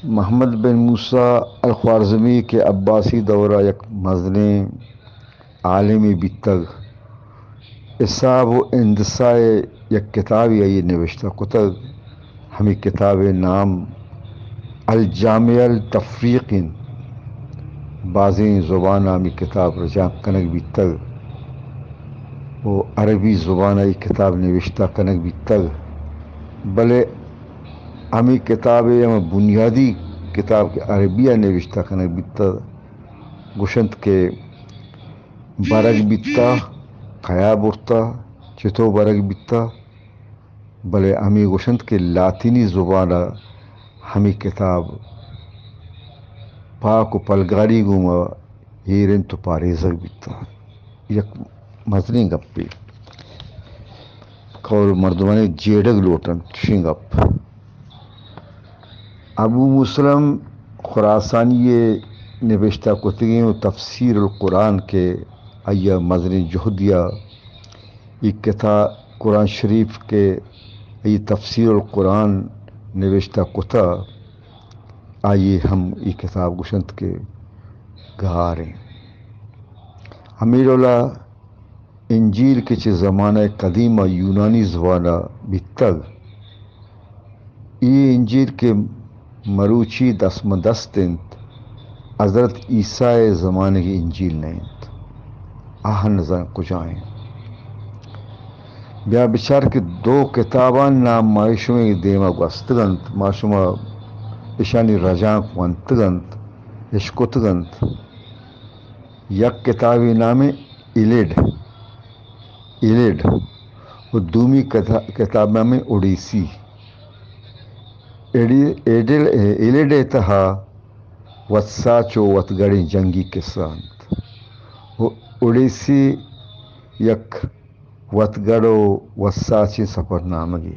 محمد بن موسی الخوارزمی کہ عباسی دور ءَ یک مزنیں عالمے بیتگ، حساب و ہندسہ ءِ یک کتابے آئی ءَ نبشتہ کتگ۔ ہمے کتاب ءِ نام الجامع التفریق انت۔ بازیں زبان ءَ ہمے کتاب رجانک کنگ بیتگ و عربی زبان ءَ اے کتاب نبشتہ کنگ بیتگ، بلے ہمے کتاب ءِ ہما بنیادی کتاب کہ عربی ءَ نبشتہ کنگ بیتگ، گوشنت کہ برگ بیتہ، کیا برتہ، چتو برگ بیتہ، بلے ہمے گوشنت کہ لاطینی زبان ءَ ہمے کتاب پاک و پلگاری گوما ایر انت و پاریزگ بیتہ۔ یک مزنیں گپے۔ کئول مردمانی جیڑگ لوٹنت، چشیں گپ۔ ابو مسلم خراسانی ءِ نبشتہ کتگیں و تفسیر القرآن کہ آئی ءَ مزنیں جہدے ءَ اے کتاب، قرآن شریف کہ اے تفسیر القرآن نبشتہ کتہ، آئی ءَ ہم اے کتاب گوشنت کہ گار انت۔ ہمے ڈول ءَ انجیل کہ چہ زمانہ قدیم ءَ یونانی زبان ءَ بیتگ، اے انجیل کہ مروچی دست ماں دست انت، حضرت عیسی ءِ زمانگ ءِ انجیل نہ انت۔ آ نزان کجا انت۔ بیا بچار کہ دو کتابانی نام ما شمئے دیم ءَ گوستگ انت، ما شما اشانی رجانک ونتگ انت، اشکتگ انت۔ یک کتابے نام ایلیڈ، ایلیڈ، و دومی کتا-، کتاب نام اوڈیسی۔ ایڈی-، ایڈل-، ایلیڈ ءِ تہا وتساچ و وتگڑیں جنگی کسہ انت و اوڈیسی یک وتگڑ و وتساچیں سپرنامگے۔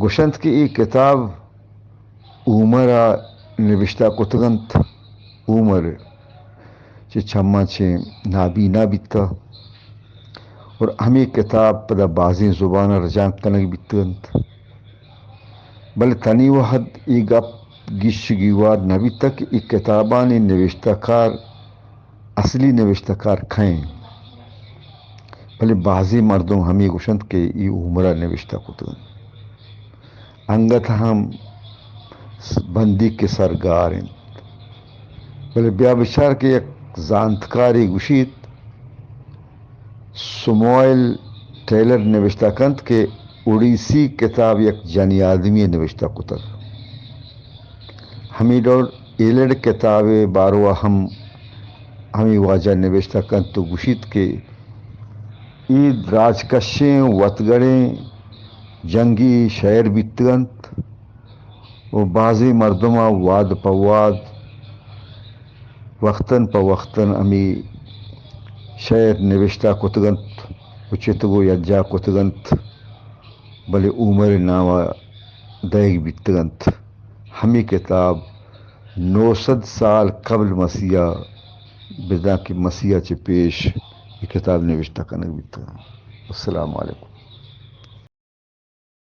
گوشنت کہ اے کتاب عمر ءَ نبشتہ کتگ انت۔ عمر چہ چماں چہ نابینا بیتہ اور ہمے کتاب پدا بازیں زبان ءَ رجانک کنگ بیتگ انت۔ بلے تنی وہد اے گپ گیش گیوار نہ بیتگ کہ اے کتابانی نبشتہ کار اصلی نبشتہ کار کئے انت؟ بلے بازیں مردم ہمے گوشنت کہ اے عمر ءَ نبشتہ کتگ انت۔ انگت ہم بندیک ءِ سر گار انت۔ بلے بیا بچار کہ یک زانتکارے گوشیت، سموئل ٹیلر نبشتہ کنت کہ اوڈیسی کتاب یک جنی آدمی ءَ نبشتہ کتگ۔ ہمے ڈول ایلیڈ کتاب ءِ باروا ہم ہمے واجہ نبشتہ کنت و گوشیت کہ اے دراجکشیں وتگڑیں جنگی شئیر بیتگ انت و بازیں مردماں وہد پہ وہد، وقتاً پہ وقتاً ہمے شئیر نبشتہ کتگ انت و چتگ و یکجاہ کتگ انت، بلے عمر ءِ نام ءَ دئیگ بیتگ انت۔ ہمے کتاب نو سد سال قبل مسیح ءَ، بزاں کہ مسیح ءَ چہ پیش اے کتاب نبشتہ کنگ بیتگ انت۔ السلام علیکم۔